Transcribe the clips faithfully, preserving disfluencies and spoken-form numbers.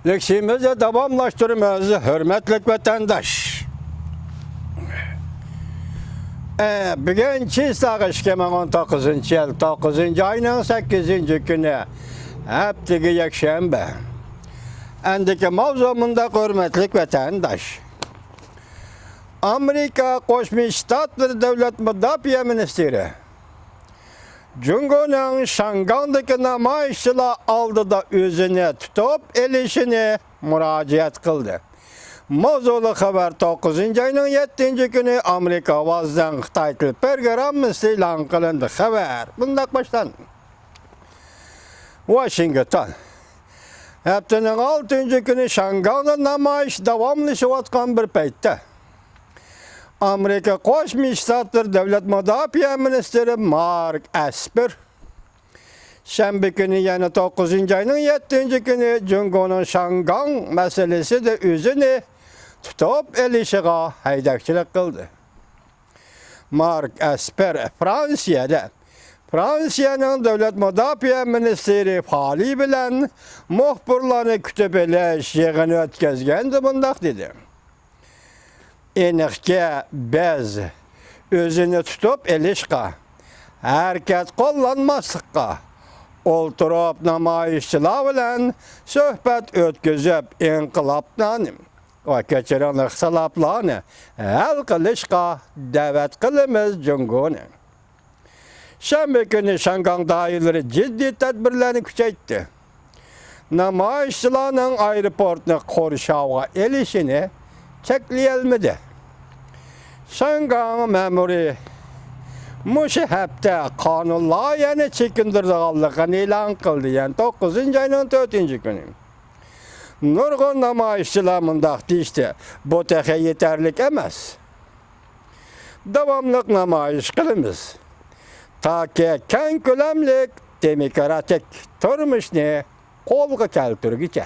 لېكسىيىمىزنى داۋاملاشتۇرىمىز، ھۆرمەتلىك ۋەتەنداش. ئە، بۈگۈن چىسلاغا ئىككى مىڭ ئون توققۇزىنچى يىل، توققۇزىنچى ئاينىڭ سەككىزىنچى كۈنى، ھەپتىگە يەكشەنبە. ئەندىكى ماۋزۇ مۇنداق، ھۆرمەتلىك ۋەتەنداش. ئامېرىكا قوشما شتاتلىرى دۆلەت مۇداپىئە مىنىستىرى جۇڭگونىڭ شاڭگاڭدىكى نامايىشچىلار ئالدىدا ئۆزىنى تۇتۇپ ئېلىشىنى مۇراجىئەت قىلدى. ماۋزۇلۇق خەۋەر توققۇزىنچى ئاينىڭ يەتتىنچى كۈنى ئامېرىكا ئاۋازىنىڭ خىتاي تىل پروگراممىسىدا ئېلان قىلىندى. خەۋەر مۇنداق باشلاندى. ۋاشىنگتون. ھەپتىنىڭ ئالتىنچى كۈنى شاڭگاڭدا نامايىش داۋاملىشىۋاتقان بىر پەيتتە، ئامېرىكا قوشما شتاتلىرى دۆلەت مۇداپىئە مىنىستىرى مارك ئەسپېر شەنبە كۈنى، يەنى توققۇزىنچى ئاينىڭ يەتتىنچى كۈنى جۇڭگونىڭ شاڭگاڭ مەسىلىسىدە ئۆزىنى تۇتۇپ ئېلىشىغا ھەيدەكچىلىك قىلدى. مارك ئەسپېر فرانسىيەدە فرانسىيەنىڭ دۆلەت مۇداپىئە مىنىستىرى فالى بىلەن مۇخبىرلارنى كۈتۈپ ئېلىش يىغىنى ئۆتكۈزگەندە مۇنداق دېدى: ئېنىقكى، بىز ئۆزىنى تۇتۇپ ئېلىشقا، ھەرىكەت قوللانماسلىققا، ئولتۇرۇپ نامايىشچىلار بىلەن سۆھبەت ئۆتكۈزۈپ، ئىنقىلابلارنى ۋە، كەچۈرۈڭلار، ئىختىلاپلارنى ھەل قىلىشقا دەۋەت قىلىمىز جۇڭگونى. شەنبە كۈنى شاڭگاڭ دائىرىلىرى جىددىي تەدبىرلەرنى كۈچەيتتى. نامايىشچىلارنىڭ ئايروپورتنى قورشاۋغا ئېلىشىنى چەكلىيەلمىدى. شاڭگاڭ مەمۇرىي مۇشۇ ھەپتە قانۇن لايىھەنى چېكىندۈرىدىغانلىقىنى ئېلان قىلدى، يەنى توققۇزىنچى ئاينىڭ تۆتىنچى كۈنى. نۇرغۇن نامايىشچىلار مۇنداق دېيىشتى: بۇ تېخى يېتەرلىك ئەمەس. داۋاملىق نامايىش قىلىمىز، تاكى كەڭ كۆلەملىك دېموكراتىك تۇرمۇشنى قولغا كەلتۈرگۈچە.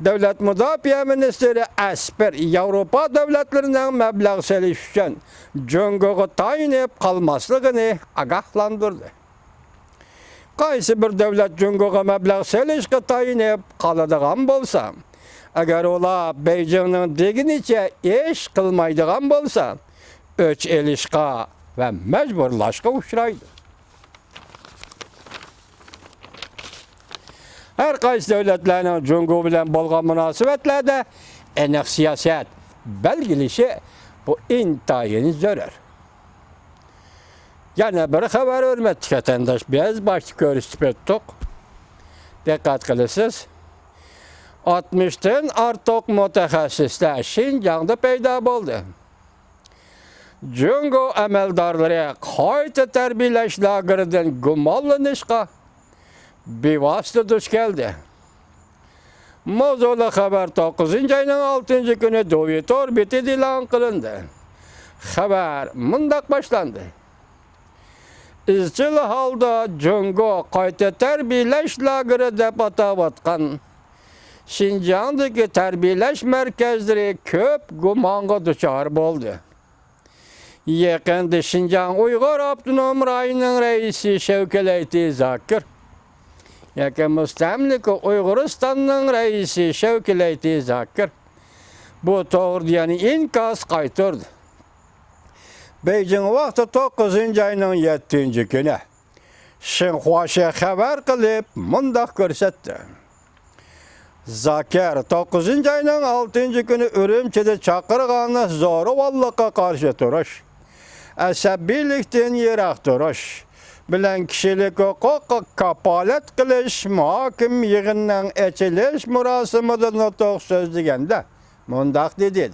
دۆلەت مۇداپىئە مىنىستىرى ئەسپېر ياۋروپا دۆلەتلىرىنىڭ مەبلەغ سېلىش ئۈچۈن جۇڭگوغا تايىنىپ قالماسلىقىنى ئاگاھلاندۇردى. قايسى بىر دۆلەت جۇڭگوغا مەبلەغ سېلىشقا تايىنىپ قالىدىغان بولسا، ئەگەر ئۇلار بېيجىڭنىڭ دېگىنىچە ئىش قىلمايدىغان بولسا، ئۆچ ئېلىشقا ۋە مەجبۇرلاشقا ئۇچرايدۇ. ھەر قايسى دۆلەتلەرنىڭ جۇڭگو بىلەن بولغان مۇناسىۋەتلەردە ئېنىق سىياسەت بەلگىلىشى بۇ ئىنتايىن زۆرۈر. يەنە بىر خەۋەر، ھۆرمەتلىك ۋەتەنداش، بىز باشتا كۆرسىتىپ ئۆتتۇق. دىققەت قىلىسىز. ئاتمىشتىن ئارتۇق مۇتەخەسسىسلەر شىنجاڭدا پەيدا بولدى. جۇڭگو ئەمەلدارلىرى قايتا تەربىيەلەش لاگېرىدىن گۇمانلىنىشقا بىۋاسىتە دۇچ كەلدى. ماۋزۇلۇق خەۋەر توققۇزىنچى ئاينىڭ ئالتىنچى كۈنى دوۋى تور بېتىدە ئېلان قىلىندى. خەۋەر مۇنداق باشلاندى: ئىزچىل ھالدا جۇڭگو قايتا تەربىيەلەش لاگېرى دەپ ئاتاۋاتقان شىنجاڭدىكى تەربىيەلەش مەركەزلىرى كۆپ گۇمانغا دۇچار بولدى. يېقىندا شىنجاڭ ئۇيغۇر ئاپتونوم رايونىنىڭ رەئىسى شەۋكەلەيتى زاكىر ياكى مۇستەملىكە ئۇيغۇرىستاننىڭ رەئىسى شەۋكەلەيتى زاكىر بۇ توغرىدا يەنە ئىنكاس قايتۇردى. بېيجىڭ ۋاقتى توققۇزىنچى ئاينىڭ يەتتىنچى كۈنى شىنخۇاشى خەۋەر قىلىپ مۇنداق كۆرسەتتى: زاكىر توققۇزىنچى ئاينىڭ ئالتىنچى كۈنى ئۈرۈمچىدە چاقىرغان زورىۋاللىققا قارشى تۇرۇش، ئەسەبىيلىكتىن يىراق تۇرۇش بىلەن كىشىلىك ھوقۇققا كاپالەت قىلىش مۇھاكىمە يىغىنىنىڭ ئېچىلىش مۇراسىمىدا نۇتۇق سۆزلىگەندە، مۇنداق دېدى: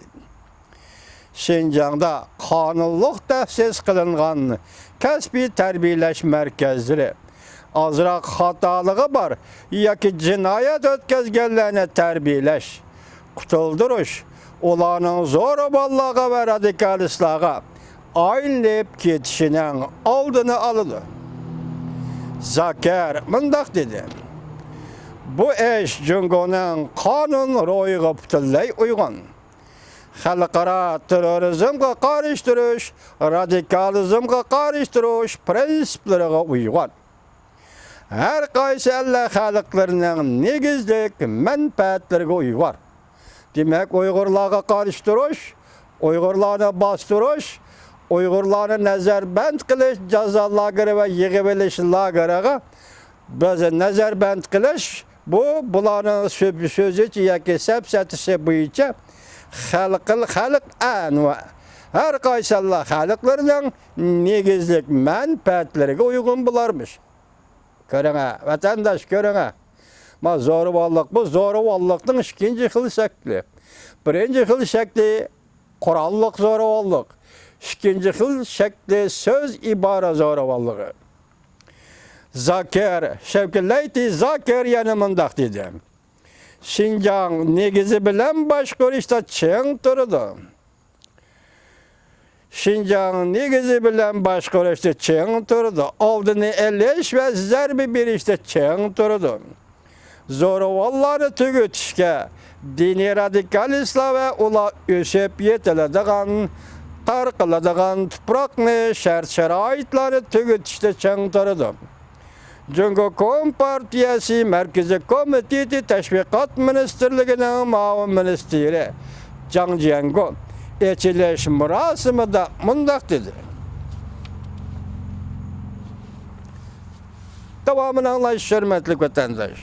شىنجاڭدا قانۇنلۇق تەسىس قىلىنغان كەسپىي تەربىيەلەش مەركەزلىرى ئازراق خاتالىقى بار ياكى جىنايەت ئۆتكەزگەنلەرنى تەربىيەلەش، قۇتۇلدۇرۇش، ئۇلارنىڭ زورىۋاللارغا ۋە رادىكالىستلارغا ئايلىنىپ كېتىشىنىڭ ئالدىنى ئالىدۇ. زاكىر مۇنداق دېدى: بۇ ئىش جۇڭگونىڭ قانۇن روھىغا پۈتۈنلەي ئۇيغۇن. خەلقئارا تېررورىزمغا قارشى تۇرۇش، رادىكالىزمغا قارشى تۇرۇش پىرىنسىپلىرىغا ئۇيغۇن. ھەر قايسى ئەللەر خەلقلىرىنىڭ نېگىزلىك مەنپەئەتلىرىگە ئۇيغۇر. دېمەك، ئۇيغۇرلارغا قارشى تۇرۇش، ئۇيغۇرلارنى باستۇرۇش، ئۇيغۇرلارنى نەزەربەند قىلىش، جازا لاگېرى ۋە يىغىۋېلىش لاگېرىغا بىز نەزەربەند قىلىش، بۇ بۇلارنىڭ سۆ-، سۆزىچە ياكى سەپسەتىسى بويىچە خەلق، خەلق ئەنۋا ھەر قايسى ئەللەر خەلقلىرىنىڭ نېگىزلىك مەنپەئەتلىرىگە ئۇيغۇن بولارمىش. كۆرۈڭە، ۋەتەنداش، كۆرۈڭە. ما زورىۋاللىق، بۇ زورىۋاللىقنىڭ ئىككىنچى خىل شەكلى. بىرىنچى خىل شەكلى قوراللىق زورىۋاللىق. ئىككىنچى خىل شەكلى سۆز ئىبارە زورىۋاللىقى. زاكىر، شەۋكەت لەيتى زاكىر يەنە مۇنداق دېدى: شىنجاڭ نېگىزى بىلەن باشقۇرۇشتا چىڭ تۇرىدۇ. شىنجاڭ نېگىزى بىلەن باشقۇرۇشتا چىڭ تۇرىدۇ. ئالدىنى ئېلىش ۋە زەربە بېرىشتە چىڭ تۇرىدۇ. زورىۋاللارنى تۈگىتىشكە، دىنىي رادىكالىستلار ۋە ئۇلار ئۆسۈپ يېتىلىدىغان، تارقىلىدىغان تۇپراقنى، شەرت-شارائىتلارنى تۈگىتىشتە چىڭ تۇرىدۇ. جۇڭگو كومپارتىيەسى مەركىزىي كومىتېتى تەشۋىقات مىنىستىرلىكىنىڭ مۇئاۋىن مىنىستىرى جاڭ جيەنگو ئېچىلىش مۇراسىمىدا مۇنداق دېدى. داۋامىنى ئاڭلايسىز، ھۆرمەتلىك ۋەتەنداش.